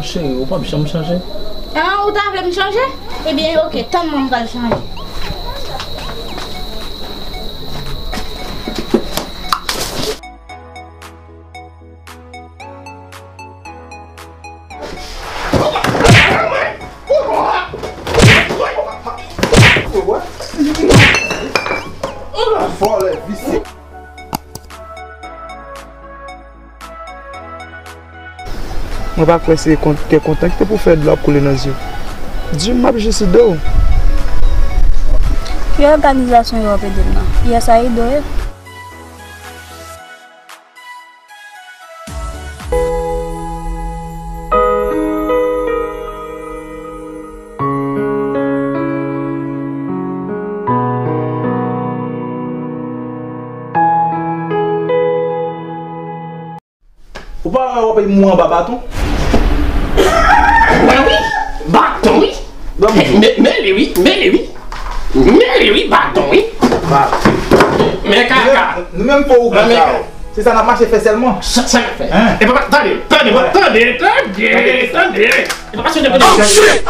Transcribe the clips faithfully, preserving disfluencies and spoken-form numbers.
Cheri, ou p ap janm chanje? Ah, ou ta vle m chanje? Ebyen, oke, tann mwen, m pral chanje. Vòlè, visye. Mwen pa kwè se kon-, kè kontan ki te pou fè dlo ap koule nan zye w. Di m, m ap jis ede w. Ki òganizasyon yo ap ede m nan? U S A I D yo ye? Ou pa wè w ap mouri anba baton? Mwen wi, baton wi. Men, men, men li wi, men li wi. Men li wi, baton wi. Men kaka. Nou menm, nou menm fo ougan sa yo. Se sa n ap mache fè sèlman. Sa, sa n ap fè. Hein? E papa, tande, tande, tande, tande, tande. E papa, se de... Oh, shit! E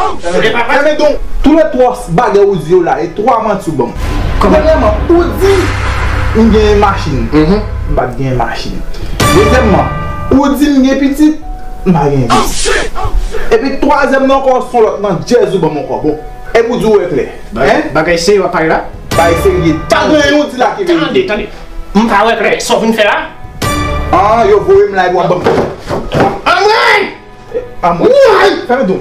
papa. Fèmen don. Tou lè twa bagay ou di yo la, e twa manti ou ban m. Premyèman, ou di m genyen machin. M pa t genyen machin. Dezyèmman, ou di m gen pitit, m pa genyen pitit. Epi twazyèm nan ankò, se yon lòt nan djèz ou ban m ankò. Bon, epi ou di ou wè klè. Hein? Bagay serye w ap pale la? Bagay serye. Pa gen anyen ou di la ki verite. Tande, tande. M pa wè klè. Sa w vin fè la? Ah, yo voye m la epi w ap ban m. Anmwey! Anmwey! Fèmen don.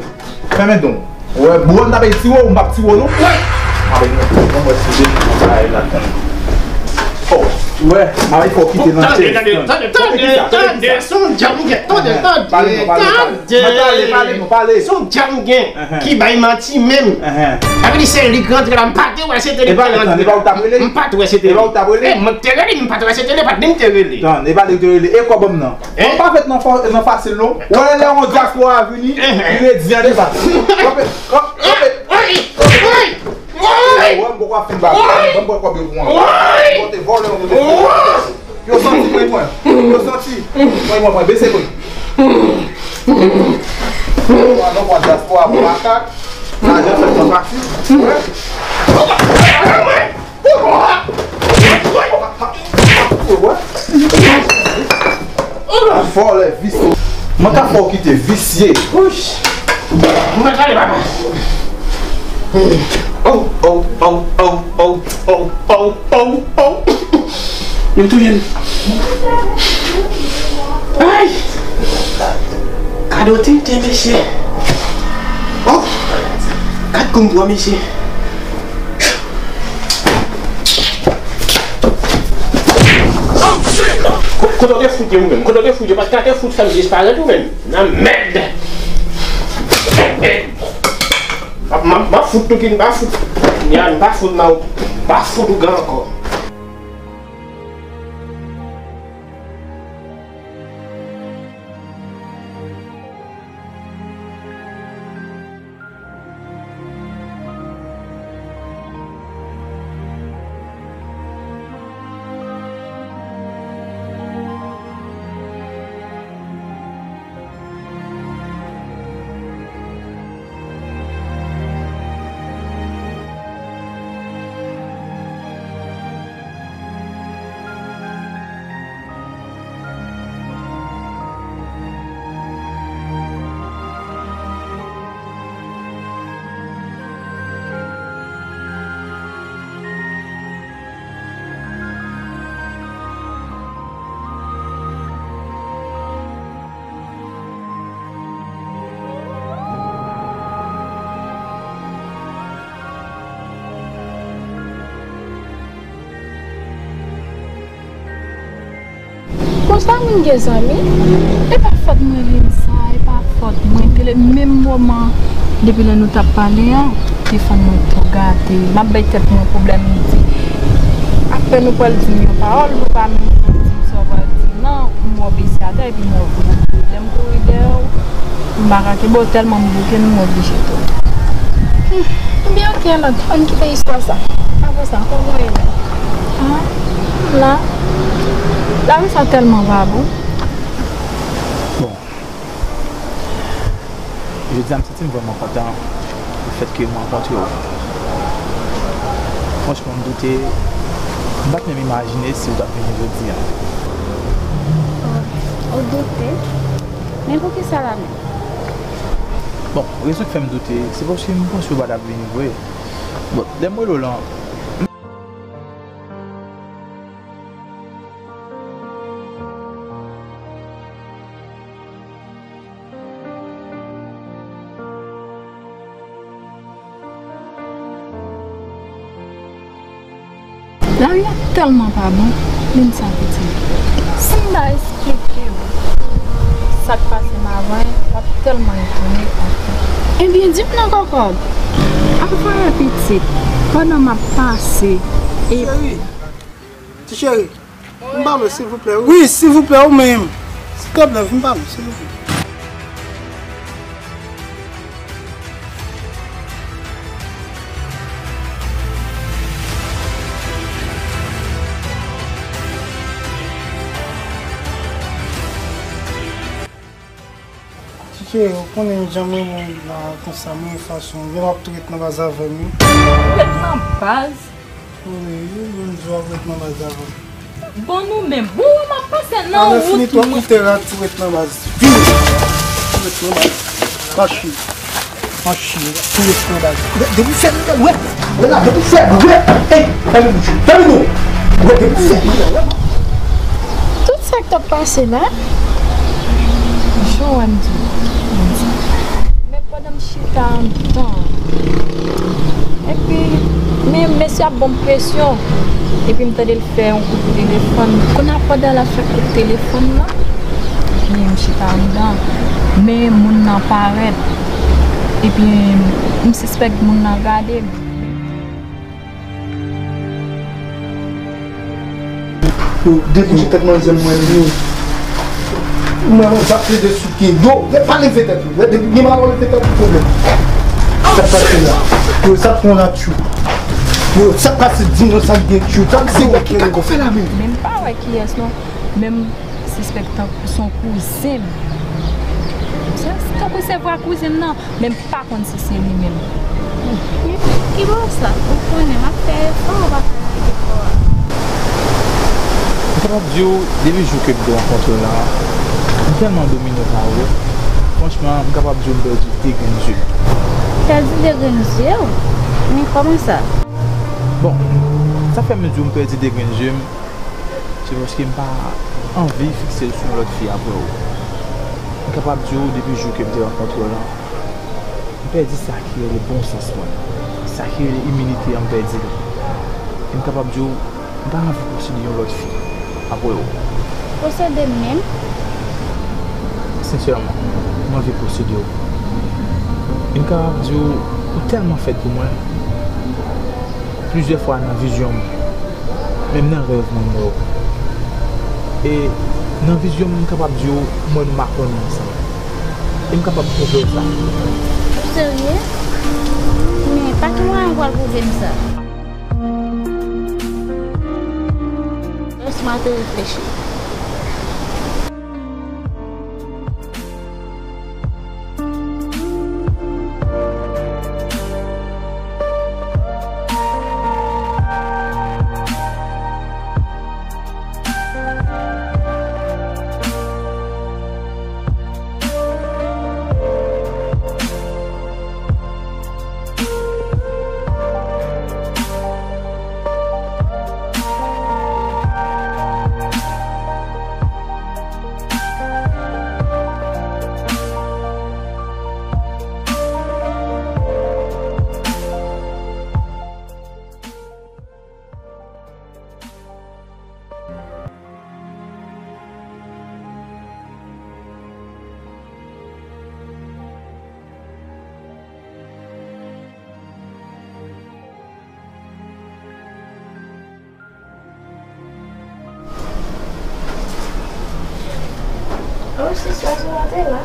Fèmen don. Wè, bon, n ap tiwo, m p ap tiwo non. Mwen wè si de bagay la tann. Oh, wè, m ap fè w kite nan chèz. Tande, tande, tande, tande, tande, se yon djab ou gen, tande, tande, tande. Pale, pale, pale, pale. Se yon djab ou gen ki bay manti menm. Sa vle di se li ki rantre la, m pa te wè se te li ki rantre. E pa ou t ap rele? M pa t wè se te li. E pa ou t ap rele? E mwen ki te rele, m pa t wè se te li, pa t ni m te rele. Tann, e pa li ki te rele. E kòb m nan? Hein? Ou pa fèt nan fa-, nan fasil non. Ou wè lè yon dyaspora vini, li redi an devan. Kanpe, kanpe, kanpe. Ou wè m poko ap fin ba. Ban m pran kòb yo pou mwen. Pote vòlè yo pote. Yo santi mwen, mwen. Yo santi. Mwen, mwen, mwen. Bese mwen. Ou wè non, ou wè dyaspora pou makak. Lajan fèt nan fasil. Ou wè? Vòlè, visye. Mwen ka fè w kite visye. Mwen prale, papa. Oh, oh, oh. Yo touye m. Ay! Gad yon tenten, mesye. Oh! Gad kòm pran, mesye. Ko-, kote w te fout yo ou menm? Kote w te fout yo? Paske a te fout fè m disparèt ou menm? Nan mèd! M ap, m ap, m ap fout nou ki n pa fout. Ya, n pa fout nan, pa fout ougan ankò. Konsa moun gen zanmi? E pa fòt mwen li sa, e pa fòt mwen. Te le menm moman, depi lè nou t ap pale an, telefòn mwen tou gate. M ap bay tèt mwen pwoblèm, m di, apre nou pral di m yon pawòl, ou pa menm di m sa w pral di m nan, m wè w bese atè, epi m wè w kouri. Lè m kouri dèyè w, m pa ka kenbe w tèlman m bouke m, m oblije tou. Hmm, ebyen, oke, alò, ann kite istwa sa. Apre sa, kòman w ye la? Ah, la, lavi sa tèlman pa bon. Bon. Jodi a, m santi m vrèman kontan lefètke m rankontre w. Franchman, m doute, m pa t menm imajine si w t ap vini jodi a. Oh, ou doute? Men poukisa la menm? Bon, rezon k fè m doute, se paske m panse w pa t ap vini vre. Bon, lè m rele w lan, Lari a tèlman pa bon, menm sa pitit. Si m ta esplike w sa k pase m avan, w ap tèlman etone. Ebyen, di m non, Kòkòb. Afè pitit, pandan m ap pase, e Cheri, ti cheri, vin pale, silvouplè, wi. Wi, silvouplè, ou menm. Silvouplè, vin pale, silvouplè. Ti cheri, ou konnen jan mwen menm la konsa, mwen fason, gen w ap tou ret nan baz avè m, wi. Ret nan baz? Wi, wi, wi, m di w ap ret nan baz avè m. Bon, nou menm. Bon, w ap pase nan wout mwen. Alè fini twò koute rat, tou ret nan baz. Vini. Tou ret nan baz. Mache. Mache. Tou ret nan baz. Depi fè nou wè. Wè la, depi fè nou wè. Ey, fèmen bouch ou. Fèmen nou. Wè, depi fè nou wè. Tout sa k t ap pase la, jan w wè m di w. Men pandan m chita anndan, epi men mesye ap ban m presyon, epi m tande l fè yon kout telefòn. Kounye a pandan l ap fè kout telefòn nan, men m chita anndan, men moun nan parèt, epi m sispèk moun nan gade m. Yo, debouche tèt manzè m, mwen, yo. Mwen, mwen, ap plede sou pye. Yo, pa leve tèt ou. Depi gen malè, leve tèt ou, pwoblèm. Sa k pase la? Yo, sa twò natirèl. Yo, sa k pase, di mwen sa k gen tchou. Sa k se ou ki ta konn fè la menm. Men m pa wè kiyès non. Men m sispèk tankou se yon kouzen m. Se tankou se vwa kouzen m nan. Men m pa konn si se li menm. Ki bò sa? Ou konnen m ap fè efò, ou pa ka lage kò a. M kapab di w, depi jou ke m te rankontre w la, m tèlman domine pa w. Franchman, m kapab di w m pèdi de grenn zye. Pèdi de grenn zye w? Men kòman sa? Bon, sa fè m di w m pèdi de grenn zye m, se paske m pa anvi fikse l sou yon lòt fi apre w. M kapab di w, depi jou ke m te rankontre w lan, m pèdi sa ki rele bon sans mwen. Sa ki rele imilite an, m pèdi l. E m kapab di w, m pa anvi posede yon lòt fi apre w. Posede m menm? Sensèman, m anvi posede w. E m kapab di w, ou tèlman fèt pou mwen. Plizyè fwa nan vizyon m, menm nan rèv mwen, m wè w. E nan vizyon m, m kapab di w, m wè nou makonnen ansanm. E m kapab pwouve w sa. Ou serye? Men pa ki mwayen ou pral pwouve m sa? Lès mwen te reflechi. Oh, sista, se ou te la?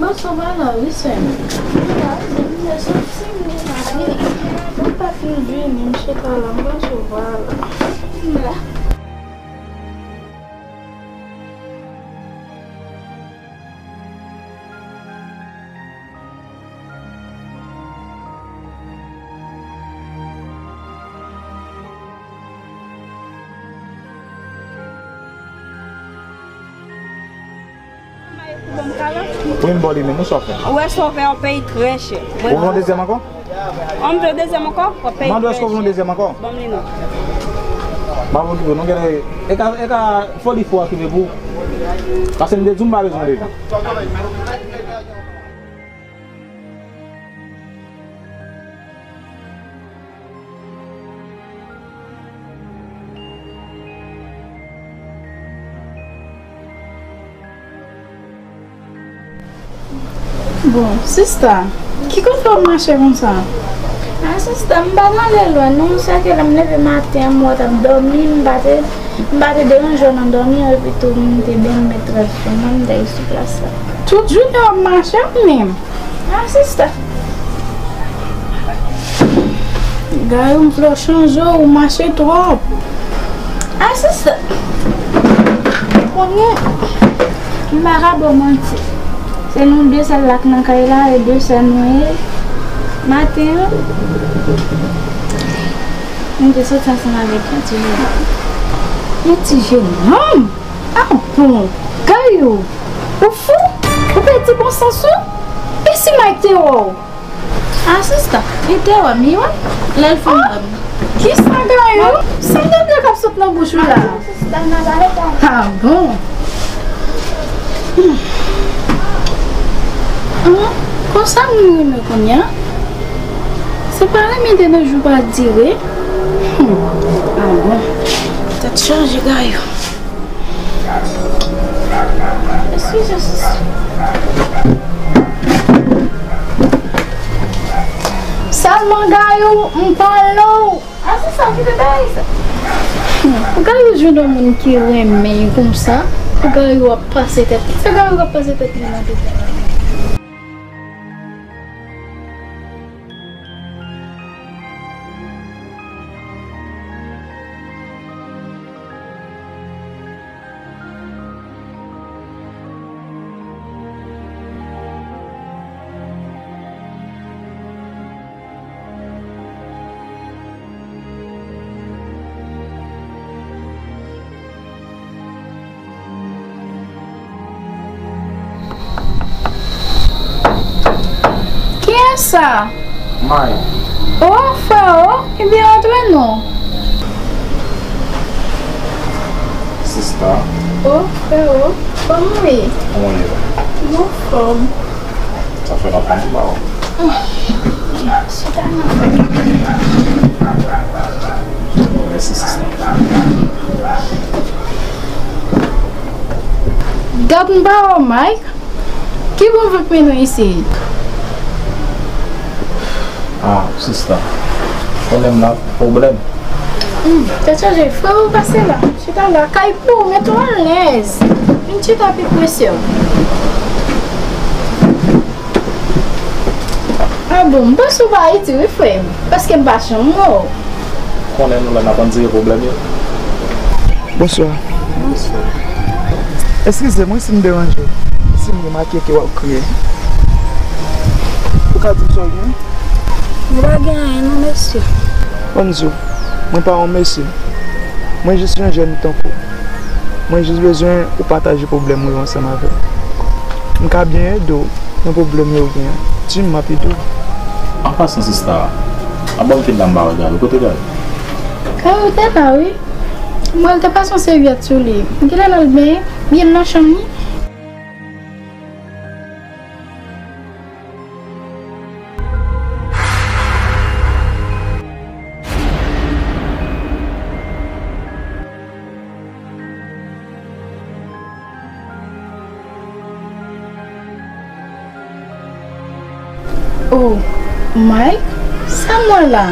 Bon, se ou pa la, wi, sè m. Mwen la, wi, sè m, mwen soti, mwen la, wi. Mwen pa fin vini, m chita la, m panse ou pa la. M la. Wi, m ba w li menm, ou sa w fè? Ou wè sa w fè, w peye trè chè. Ou vle yon dezyèm ankò? An m vle dezyèm ankò? W ap peye trè chè. Mande èske w vle yon dezyèm ankò? Ban m li non. M ap okipe w, non, gade, e ka, e ka foli fò a ki vle pou ou. Paske m te di w m pa bezwen dezyèm. Bon, sista, ki kote w ap mache konsa? A, sista, m pa t ale lwen non, sèke lè m leve maten an, m wè w t ap dòmi, m pa te, m pa te deranje w nan dòmi an, epi tou m te benyen, m met rad sou mwen, m t al sou plas la. Tout jounen w ap mache ou menm? A, sista. Gayou, m vle w chanje w, ou mache twòp. A, sista. Konnen, m pa ka ba w manti. Se nou de sèl la k nan kay la, e de sèl nou ye. Maten an, m te soti ansanm avèk yon ti jennonm. Yon ti jennonm? A bon, Gayou, ou fou? Ou pèdi bon sans ou? E si Mike te wè w? A, sista, li te wè m, li wè m lè l fin wè m. Kisa, Gayou? Sa m tande k ap sot nan bouch ou la? A bon? Hmm. An, konsa moun renmen kounye a? Se pa renmen de nos jours pa dire? Hmm. A bon? Tèt chaje, Gayou. Eskize, sista. Sèlman Gayou, m pale w. A, sista, kite bagay sa. Pou Gayou jwenn yon moun ki renmen l konsa, pou Gayou ap pase tèt li. Se Gayou k ap pase tèt li nan pita. Kiyès sa? Mike. O, freo, ebyen, antre non. Sista. O, freo, kòman w ye? Kòman w ye? M anfòm. Sa fè lontan m pa wè w. Chita nan fè. Mèsi, sista. Dat m pa wè w, Mike. Ki bon vant mennen w isit? Ah, sista. Pwoblèm la, pwoblèm. Hmm, tèt chaje, freo, pase la. Chita la, kay pou ou, mete w alèz. Vin chita pi pre sè w. Ah bon, m panse w pa Ayiti wi, frè m, paske m pa janm wè w. Konnen nou la n ap andire pwoblèm yo. Bonswa. Bonswa. Eskize mwen si m deranje w, si m remake ke w ap kriye. Ou ka di m sa w gen? Mwen pa gen anyen non, mesye. Ban m di w, mwen pa yon mesye. Mwen jis yon jèn tankou w. Mwen jis bezwen ou pataje pwoblèm ou yo ansanm avè m. M ka byen ede w nan pwoblèm yo ou gen an. Di m, m ap ede w. An pasan, sista, an ban m kit la m ba w Gayou. Kote Gayou? Gayou te la, wi. M wè l te pase yon sèvyèt sou li. M genlè l al benyen, byen l nan chanm li. Oh, Mike? Sa m wè la?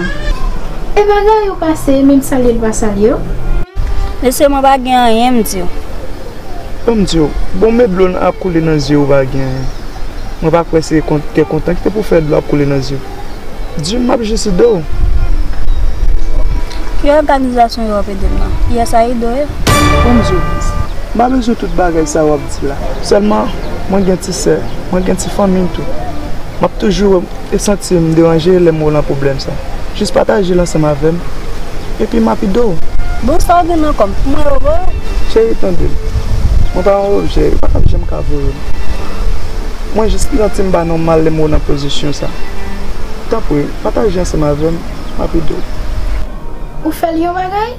E bagay yo pase, menm salye l pa salye w? Mesye, mwen pa gen anyen m di w. Ban m di w, bon, men dlo ap koule nan zye w pa gen anyen. Mwen pa kwè se kon-, kè kontan ki te pou fè dlo ap koule nan zye w. Di m, m ap jis ede w. Ki òganizasyon yo ap ede m nan? U S A I D yo ye? Ban m di w, m pa bezwen tout bagay sa w ap di la. Sèlman, mwen gen ti sè, mwen gen ti fanmi m tou. M ap toujou e santi m deranje lè m wè w nan pwoblèm sa. Jis pataje l ansanm avè m, epi m ap ede w. Bon, sa w gen nan kò m pou mwen yo voye w? Cheri, tande m. Mwen pa yon objè, yo pa t ap janm ka voye m. Mwen jis santi m pa nòmal lè m wè w nan pozisyon sa. Tanpri, pataje ansanm avè m, m ap ede w. Ou fè l yon bagay?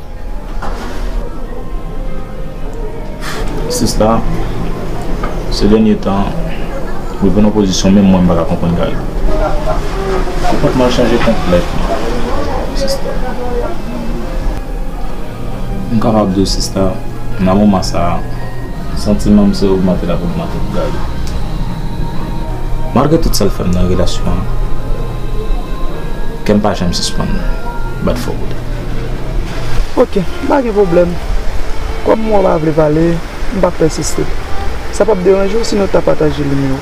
Sista, se dènye tan, mwen pran yon pozisyon, menm mwen m pa ka konprann Gary. Konpòtman l chanje konplètman, sista. M kapab di w, sista, nan moman sa a, santiman m se ogmante l ap ogmante pou Gary. Malgre tout sa l fè m nan relasyon an, kè m pa janm sispann bat fò pou li. Oke, pa gen pwoblèm. Kòm w pa vle pale, m p ap pèsiste. Sa p ap deranje w si nou ta pataje nimewo?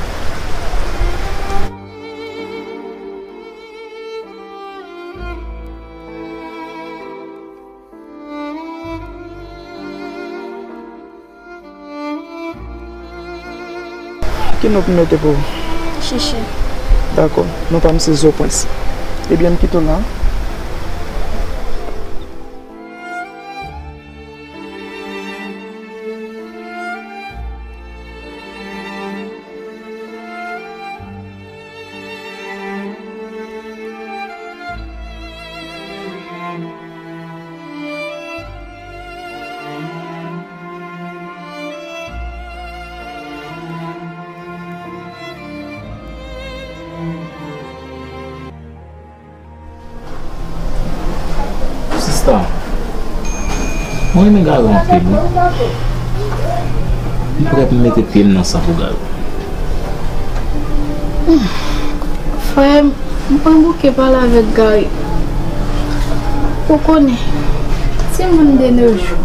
Ki non pou m mete pou ou? Chichi. Dakò. Non pa m se Zo Prince. Ebyen, m kite w la. Sista, mwen renmen Gary anpil, wi. M prè pou m mete pye m nan san pou Gary. Frè m, m pran bouke pale avèk Gary. Ou konnen, timoun de nos jours,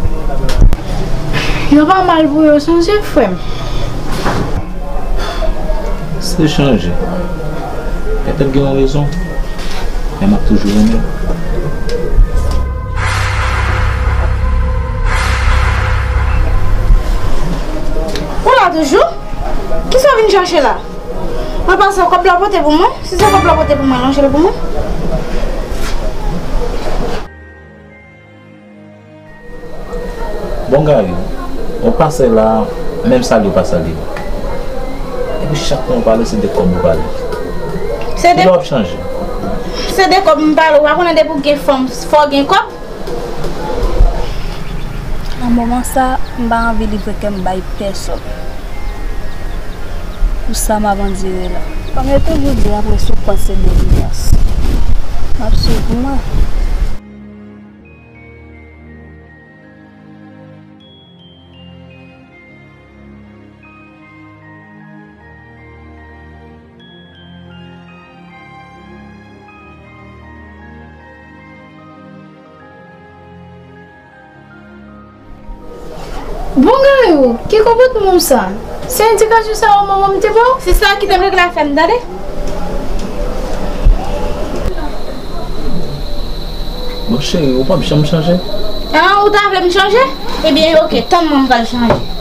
yo pa mal pou yo sonje, frè m. Se chanje. Petèt gen yon rezon, men m ap toujou renmen l. Ou la toujou? Kisa w vin chache la? Mwen pase kòb la pote pou mwen. Si se kòb la pote pou mwen, lonje l pou mwen. Bon, Gary, ou pase la, menm salye ou pa salye m. Epi chak tan ou pale, se de kòb ou pale. Se de, kilè w ap chanje? Se de kòb m pale, ou pa konnen depi w gen fanm, fò w gen kòb? Nan moman sa, m pa anvi livre kè m bay pèsòn. Pou sa m ap andire la. Kòm yo toujou di, apre soufrans se delivrans. M ap swiv mwen. Bon, Gary, ki konpòtman w sa? Se endikasyon sa yo manman m te ba w? Se sa ki te m regle afè m, tande? Bon, cheri, ou p ap janm chanje. Ah, ou ta vle m chanje? Ebyen, oke, tann mwen, m pral chanje.